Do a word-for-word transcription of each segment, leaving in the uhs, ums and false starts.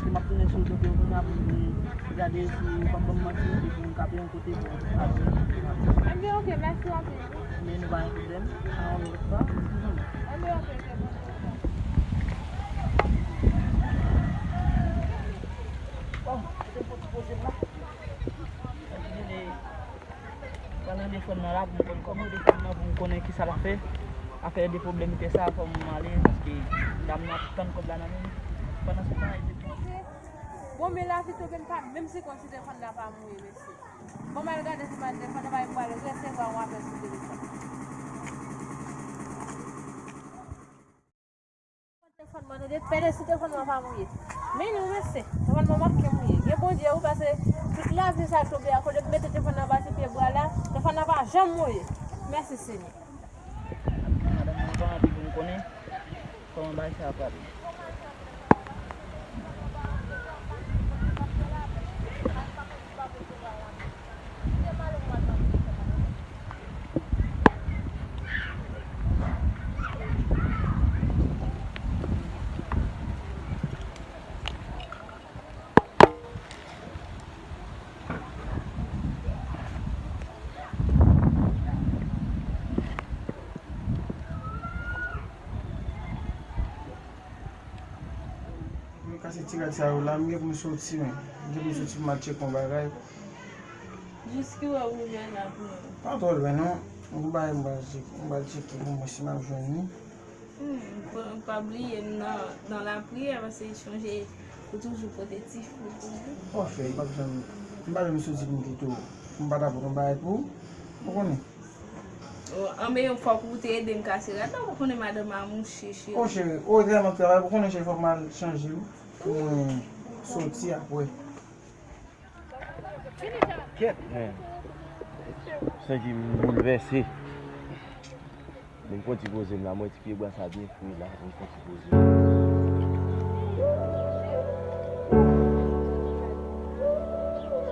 M ap tounen sou do w kounye a pou m vin gade si w p ap ban m manti, epi m ka peye yon kote pou m ka vin. Ebyen, oke, mèsi anpil. Men nou pa gen pwoblèm, a yon lòt fwa. Ebyen, oke, se bon. Bon, se te pou ti poze m la. Epi, pran randevou nan la pou m konn kòman rete fanm nan pou m konnen kisa l ap fè. Afè de pwoblèm ke sa fò m ale paske dam nan ap tann kòb la nan men m. Pandan se tan, epi bon, men lavi tobe m pa menm si konn si telefòn nan pa mouri, mesye. Bon, m al gade si pa telefòn nan pa, m pral resevwa yon apèl sou telefòn. Telefòn mwen, tande, pede si telefòn mwen pa mouye. Men nou, mesye, telefòn mwen manke mouye. Gen Bondye, wi, pase tout lavi sa tobe a, kote m mete telefòn nan ba ti pye bwa la, telefòn nan pa janm mouye. Mèsi, Senyè. Madanm mwen pa anvi pou m konnen kòman bagay sa ap pase. Mwen kase ti rad sa yo la, m gen pou m soti, men. M gen pou m soti pou m al tcheke yon bagay. Jis ki wè ou ouvè la pou nou. Pa twò lwen, non. Yon bagay m pral tcheke, m pral tcheke pou mwen si m ap jwenn li. Hmm, pa, pa bliye m nan, nan lapriyè, paske sonje ou toujou pote ti fwi pou mwen. Anfen, m p ap janm, m pa janm soti pou m kite w. M pa ta pote yon bagay pou ou. Ou konnen. O, anben, fòk ou te ede m kase rad la, ou konnen madanm a mouche, cheri. O, cheri, o, tèlman travay, ou konnen, cheri, fòk m al chanje m pou mwen soti apre. Kèt, men. Santi m boulvèse. Men m konn ti poze m la, mwen ti pye bwa sa byen fri la, men m konn ti poze m.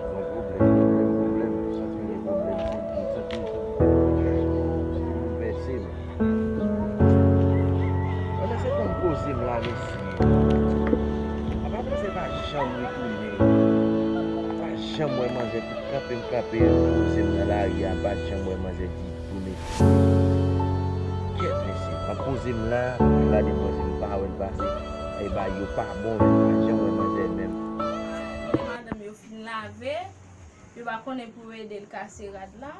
Gon pwoblèm, pwoblèm, pwoblèm, santi m gen pwoblèm, santi m, santi m, santi m boulvèse, men. Mwen se konn poze m la, mesye. Apa manzè pa janm retounen. Pa janm wè manzè, tout kanpe m kanpe, poze m nan lari a, m pa janm wè manzè di tounen. Kèt, mesye, m ap poze m la, m gade manzè, m pa wè l pase. Ay, bagay yo pa bon, men m pa janm wè manzè menm. Madanm yo fin lave, yo pa konnen pou yo ede l kase rad la.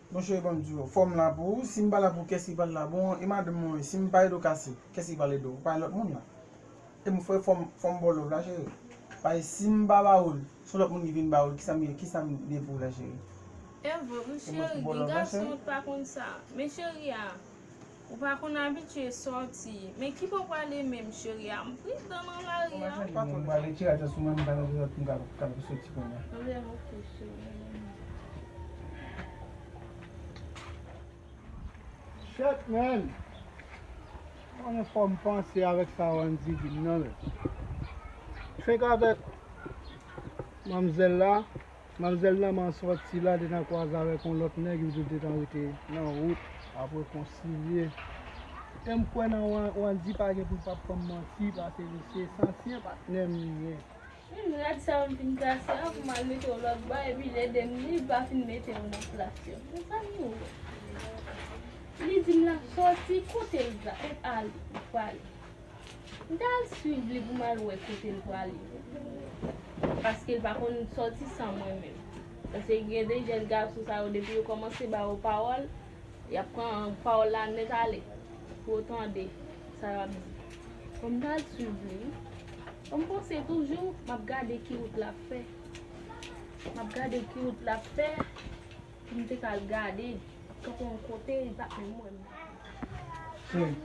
Bon, cheri, ban m di w, fò m la pou ou. Si m pa la pou ou, kiyès ki pral la? Bon, e madanm mwen, si m pa ede w kase, kiyès ki pral ede w? Ou pa lòt moun la. E m fè fò m, fò m ba w love la, cheri. Paske si m pa ba ou l, se yon lòt moun ki vin ba ou l, kisa m ye, kisa m ye pou ou la, cheri? E vre, wi, cheri, gen gason ki pa konn sa. Men cheri a, ou pa konn abitye sòti. Men ki bò w prale menm, cheri a? M pridan nan lari a. Mwen prale tire ajan sou mwen, m pa nan dezòd pou m ka, ka soti kounye a. Anben, oke, cheri. Shit, man! Mwen fò m panse avèk sa Wandy di m nan, men. Fenk avèk manmzèl la, manmzèl nan man sòti la, te nan kwaze avèk yon lòt nèg, yo tou te tan rete nan wout, ap rekonsilye. E m kwè nan Wan-, Wandy pa gen pou l p ap ban m manti, paske se ansyen patnè m li ye. Hmm, rad sa yo m fin kase a, pou m al mete yon lòt bò, epi l ede m, li pa fin mete yo nan plas yo. Mezanmi, o. Li di m l ap sòti, kote l va, ale, prale. M t al swiv li pou m al wè kote l prale. Paske l pa konn sòti san mwen menm. Paske gen de jèn gason sa yo, depi yo kòmanse ba yo pawòl, y ap pran pawòl la nèt ale, pou yo tande sa y ap di. Bon, m t al swiv li, wi. Bon, m panse toujou, m ap gade ki wout l ap fè. M ap gade ki wout l ap fè, pou m te ka al gade, kanpe yon kote, li p ap menm wè m. Cheri,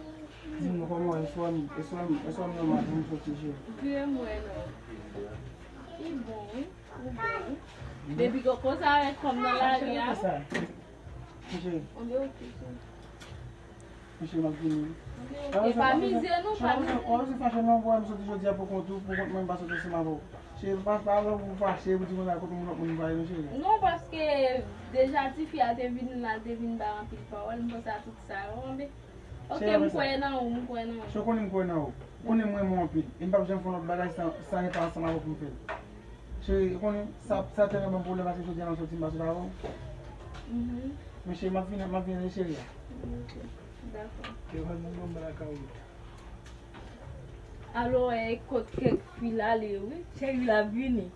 di m non, kòman, eswa m, eswa m, eswa m nan maten m soti, cheri? Vire m wè non. Li bon, wi. Ou bon, wi. Depi kòkòt sa avèk fanm nan lari a. Cheri, sa. Cheri. Anben, oke, cheri. Mesye, m ap vini. Anben, oke. Pa mize non, pa mize. Ou se fache non, bwè, m soti jodi a pou kont ou, pou kont mwen, m pa soti ansanm avè w. Cheri, pa, pa lè pou fache, pou di konsa kote moun lòt moun va ye non, cheri. Non, paske deja tifi a te vin la, te vin bay anpil pawòl, m panse a tout sa yo, anben. Oke, m kwè nan ou, m kwè nan ou. Cheri, konnen m kwè nan ou. Konnen m renmen w anpil. E m p ap janm fè yon lòt bagay san, san e pa ansanm avè w pou m fè l. Cheri, ou konnen sa, sa tèlman ban m pwoblèm paske jodi a m ap soti m pa sot avè w. Men cheri, m ap vini, m ap vini cheri a. Dakò. Alò, e kot kèk fi l ale wi. Cheri la vini.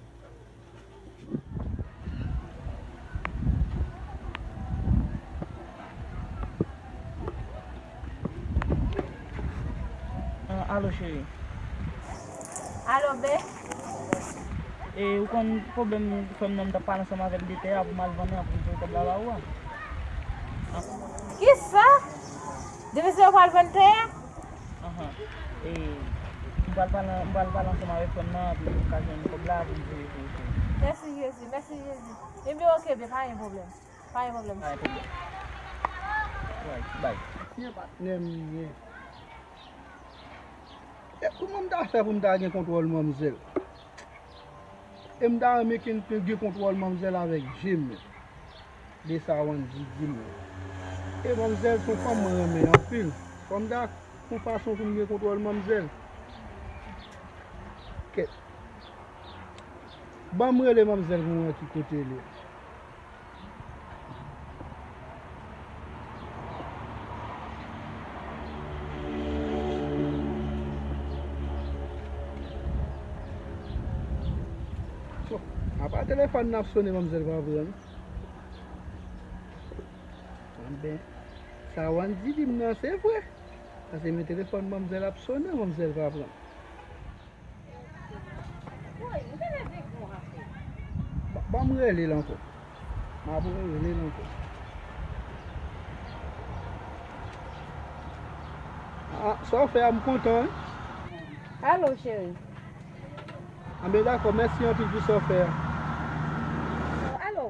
Alo cheri. Alo be. E ou konn pwoblèm frè m nan, m t ap pale ansanm avè l de tè a pou m al vann nan pou m voye kòb la ba ou a. Kisa? Depi se yo pral vann tè a? Anhan. E m pral pale, m pral pale ansanm avèk frè m nan pou m ka jwenn kòb la pou m voye pou ou cheri. Mèsi Jezi, mèsi Jezi. Ebyen oke be, pa gen pwoblèm. Pa gen pwoblèm. Pa gen pwoblèm. Alright, bye. Byen patnè m ye. E kòman m ta fè pou m ta gen kontwòl manmzèl? E m ta renmen ke m te gen kontwòl manmzèl avèk je m yo. De sa Wandy di m yo. E manmzèl se yon fanm mwen renmen anpil. Fò m ta yon fason pou m gen kontwòl manmzèl. Kèt. Ban m rele manmzèl pou m wè ki kote l ye. Apa telefòn nan ap sone manmzèl pa pran. Enben, sa Wandy di m nan se vre. Paske men telefòn manmzèl ap sone, manmzèl pa pran. Ban m rele l ankò. M ap rele l ankò. Ah, sa w fè a, m kontan wi. Alo, cheri. Anben dakò, mèsi anpil pou sa w fè a. Alo,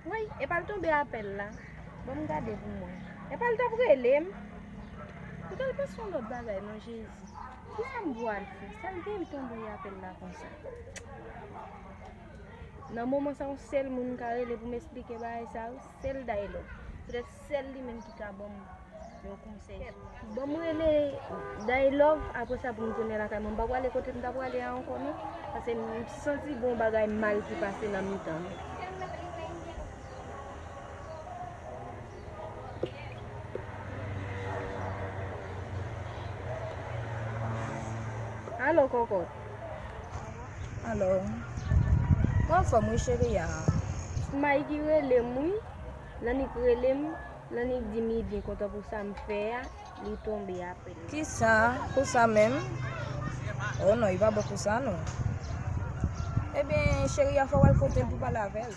woy, epa l tonbe apèl la. Ban m gade pou mwen. Epa l t ap rele m. Poutèl pa se yon lòt bagay non, Jezi. Kisa m pral fè? Sa l gen l tonbe apèl la konsa? Nan moman sa yon sèl moun m ka rele pou m esplike bagay sa yo, sèl Daylove. Petèt sèl li menm ki ka ban m yon konsèy. Ban m rele Daylove, apre sa pou m tounen lakay mwen. M pa prale kote m ta prale a ankò non, paske m santi gon bagay mal ki pase nan mitan nou. Alo kòkòt. Alo. Ou anfòm wi cheri a? May ki rele m wi. Lannik rele m. Lannik di m li byen kontan pou sa m fè a. Li tonbe apre. Kisa? Pou sa menm? Oh non, li pa bon pou sa non. Ebyen cheri a fò w al kote l pou pale avè l.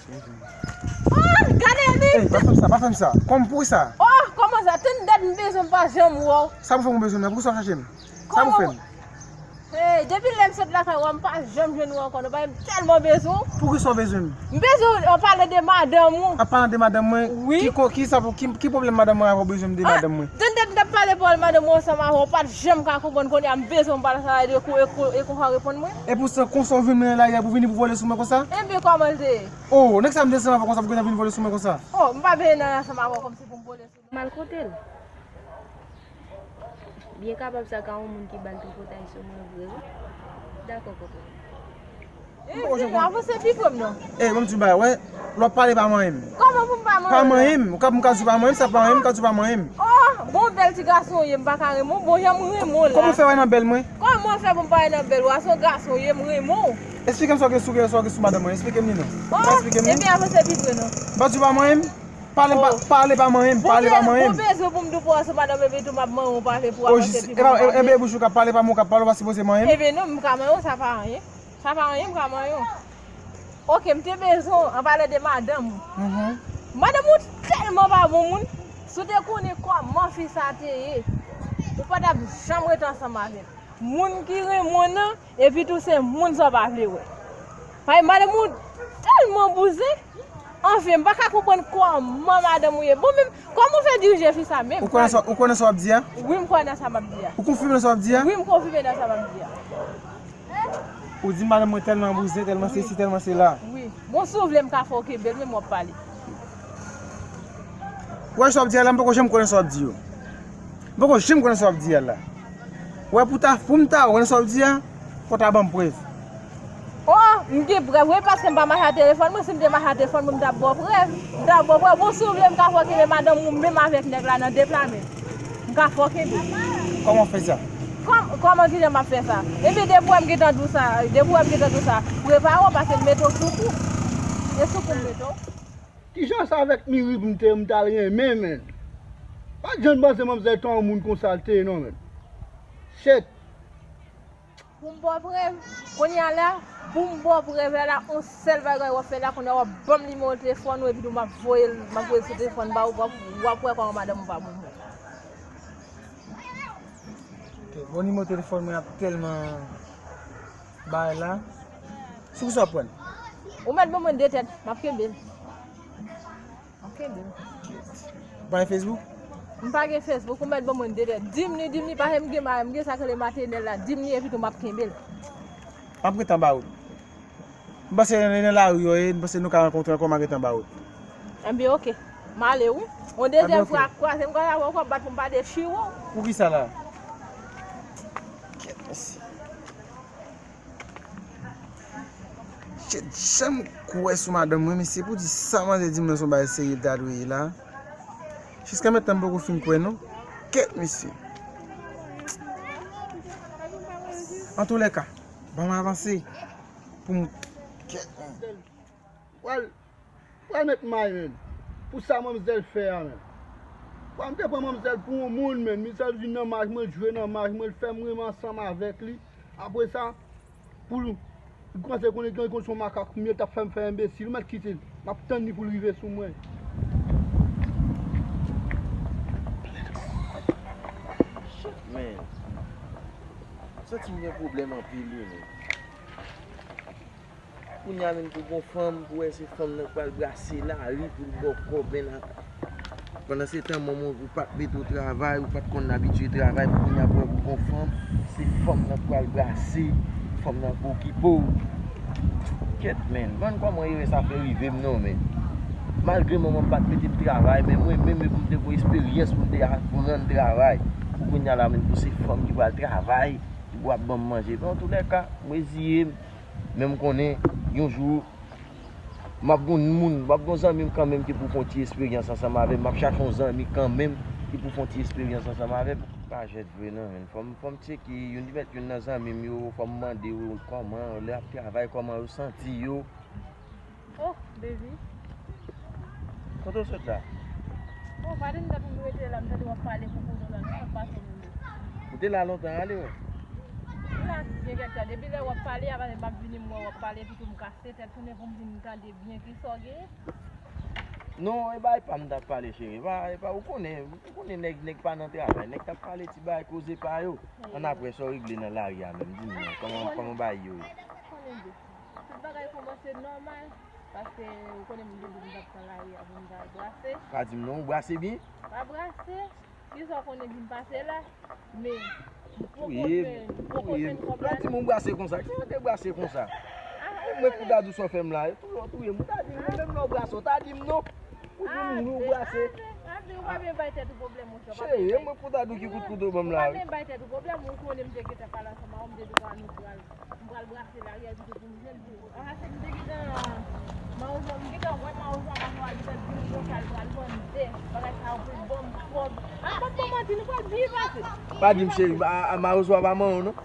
Oh, gade li! Ey, pa fè m sa, pa fè m sa. Kòman pou sa? Oh, kòman sa? Tann dat m bezwen m pa janm wè w. Sa pou fè m ou bezwen m nan? Poukisa w chache m? Sa pou fè m? Ey, depi lè m sot lakay ou a, m pa janm jwenn ou ankò non. Paske m tèlman bezwen w. Poukisa w bezwen m? M bezwen w, w ap pale de madanm ou. Ap pale de madanm mwen? Wi. Ki ko, ki sa pou, ki, ki pwoblèm madanm mwen avè w bezwen m de madanm mwen? Tann dat m t ap pale pawòl madanm ou ansanm avè w, ou pa t janm ka konprann. Kounye a m bezwen w pale ansanm avè l, e ko, e ko, e konsa w reponn mwen? E pou sa, konsa w vin nan lari a pou vini pou vole sou mwen konsa? Ebyen kòman l te ye? Oh, nèg sa m te ansanm avè w konsa pou kounye a vin vole sou mwen konsa? Oh, m pa bezwen nan ansanm avè w kòmsi pou m vole sou mwen. M al kote l. Byen kapab sa ka yon moun ki ba l tripotay sou mwen vre wi. Dakò kòkòt. Ey, Sylvia, avanse pi pre m non. Ey, ban m di w bagay, wè, lè w ap pale pa manyen m. Kòman pou m pa manyen w? Pa manyen m, ou ka, m ka di w pa manyen m, sa pa manyen m, m ka di w pa manyen m. Oh, bon bèl ti gason w ye, m pa ka renmen w, bon jan m renmen w la. Kòman w fè wè nan bèl mwen? Kòman w fè pou m pa wè nan bèl ou a? Se yon gason w ye, m renmen w. Esplike m sa w gen sou, sa w gen sou madanm mwen, esplike m li non. Ou ka esplike m li? Ebyen avanse pi pre non. M pa di w pa manyen m? Pale pa, pale pa manyen m, pale pa manyen m. Ou bezwen pou m di w pran sou madanm epi tou m ap manyen w pale pou avanse pi bon. Ebyen bouch ou k ap pale pa mwen ou k ap pale, ou pa sipoze manyen m. Ebyen non, m ka manyen w, sa pa anyen. Sa pa anyen, m ka manyen w. Oke, m te bezwen w, an palan de madanm ou. Madanm ou tèlman pa bon moun, si w te konnen kòman fi sa te ye, ou pa t ap janm rete ansanm avè l. Moun ki renmen w nan, epi tou se moun sa w pa vle wè. Paske madanm ou tèlman bouzen, anfen, m pa ka konprann kòman madanm ou ye. Bon, men, kòman w fè dirije fi sa menm? Ou konnen sa, ou konnen sa w ap di a? Wi, m kwè nan sa m ap di a. Ou konfime nan sa w ap di a? Wi, m konfime nan sa m ap di a. Ou di madanm mwen tèlman bouzen, tèlman sesi, tèlman sela. Wi. Bon, si w vle, m ka fè w kenbe l, men w ap pale. Ou wè sa w ap di a la, m poko janm konnen sa w ap di yo. M poko janm konnen sa w ap di a la. Wè, pou ta, pou m ta wè nan sa w di a, fò w ta ban m prèv. O, m gen prèv wi, paske m pa mache ak telefòn mwen. Si m te mache ak telefòn mwen, m t ap ba w prèv. M t ap ba w prèv. Bon, si w vle, m ka fè w kenbe madanm ou menm avèk nèg la nan de pla men. M ka fè w kenbe. Kòman w fè sa? Kòm-, kòman ki jan m ap fè sa? Epi depi w wè m gentan di w sa, depi w wè m gentan di w sa, prepare w, paske m mete w sou kou. E sou kou m mete w. Kijan sa avèk Miri pou m te, m t al renmen, menn? Pa t janm panse manmzèl t on moun konsa l te ye non, menn. Shit. Pou m ba w prèv, kounye a la, pou m ba w prèv la, on sèl bagay w ap fè la, kounye a w ap ban m nimewo telefòn ou, epi tou m ap voye l, m ap voye l sou telefòn ba ou, w ap, w ap wè kòman madanm ou va mouri. Ok, bon, nimewo telefòn mwen ap tèlman bay la. Sou kisa w pran? Ou mèt ban mwen de tèt, m ap kenbe l. M ap kenbe l. Ou pa gen Facebook? M pa gen Facebook, ou mèt ban mwen de tèt. Di m li, di m li, paske m gen ma-, m gen sa k rele matènèl la. Di m li, epi tou m ap kenbe l. M ap ret anba wout. M panse nan, nan lari yo ye, m panse nou ka rankontre ankò, m a ret anba wout. Enben, ok. M ale, wi. On dezyèm fwa, kraze m, kraze m, w ap bat pou m pa dechire w. Pou kisa la? Kèt, mesye. Shit, janm kwè sou madanm mwen, mesye, pou di sa manzè di m nan se yon bagay serye l ta dwe ye la. Jiska mentnan m poko fin kwè non. Kèt, mesye. Antoulèka, ban m avanse. Pou m, kèt, men. Pral, pral met may, menn. Pou sa manmzèl fè a, menn. Pral, m te pran manmzèl pou yon moun, menn. Misye vin nan maj mwen, jwe nan maj mwen, l fè m renmen ansanm avèk li. Apre sa, pou l, li kòmanse konnen, konnen se yon makak, m ye, l t ap fè m fè enbesil. Ou mèt kite l. M ap tann li pou l rive sou mwen. Men, m santi m gen pwoblèm anpil, wi, men. Kounye a menm pou gon fanm, pou wè se fanm nan k pral brase lari pou l ba w kòb, men la. Pandansetan, manman w, ou pa t mete w travay, ou pa t konn abitye travay, pou kounye a pou wè pou gon fanm, se fanm nan k pral brase, fanm nan k okipe w. Kèt, men, bann kòman erè sa fè rive m non, men. Malgre manman m pa t mete m travay, men mwen menm, e pou m te gon esperyans, pou m te aprann travay. Pou kounye a la, menm, pou se fanm ki pral travay, ki pou ap ban m manje. Men antoulèka, m reziye m. Men m konnen, yon jou, m ap gon moun, m ap gon zanmi m kanmenm ki pou fè yon ti esperyans ansanm avè m. M ap chache yon zanmi kanmenm ki pou fè yon ti esperyans ansanm avè m. Pa jwèt vre non, menn. Fò m, fò m tcheke youn, li mèt youn nan zanmi m yo, fò m mande yo kòman lè y ap travay, kòman yo santi yo. Oh, baby. Kote w sot la? Oh, pa di m tande w rete la, m tande w ap pale pou kote w la, non, sa k pase w menm? Ou te la lontan, ale wè. M la gen kèk tan. Depi lè w ap pale a, m ap vini, m wè w ap pale, epi tou m kase tèt tounen pou m vin tande byen kisa w genyen. Non, e bagay pa m t ap pale, cheri. E pa, e pa, ou konnen, ou konnen nèg, nèg pa nan travay. Nèg t ap pale ti bagay koze pa yo. Annapre, sa w regle nan lari a menm, di m non, kòman, kòman bagay yo ye? Konnen de. Tout bagay kòmanse nòmal, paske ou konnen m te di w m t ap pran lari a pou m ta al brase. Pa di m non, ou brase byen? Pa brase. Kisa w konnen vin pase la? Men, m poko fè, m poko jwenn kòb la. Touye m, touye m. Ou di m ou brase konsa. Ki kote brase konsa? Ah, e mwen pou ta di w sa w fè m la. Touye w, touye m. Ou ta di m non, menm lè w brase, ou ta di m non. Ou di m wi, ou brase. Ase, ase, ou pa byen bay tèt ou pwoblèm, monchè. Cheri, e mwen pou ta di w ki kout kouto w ban m la, wi. Ou pa byen bay tèt ou pwoblèm, ou konnen m te gentan pale ansanm avè w, m te di w nou pral, m pral brase lari a pito pou m jwenn pou. Ah, se m te gentan, Mawozo, m gentan wè Mawozo a pa fè w abitan di m konsa l pral vann tè. Bagay sa yo pou l ban m kòb. Ah, m ap ban w manti, nou pral byen pase. Pa di m, cheri, a, a, Mawozo a pa manyen w, non?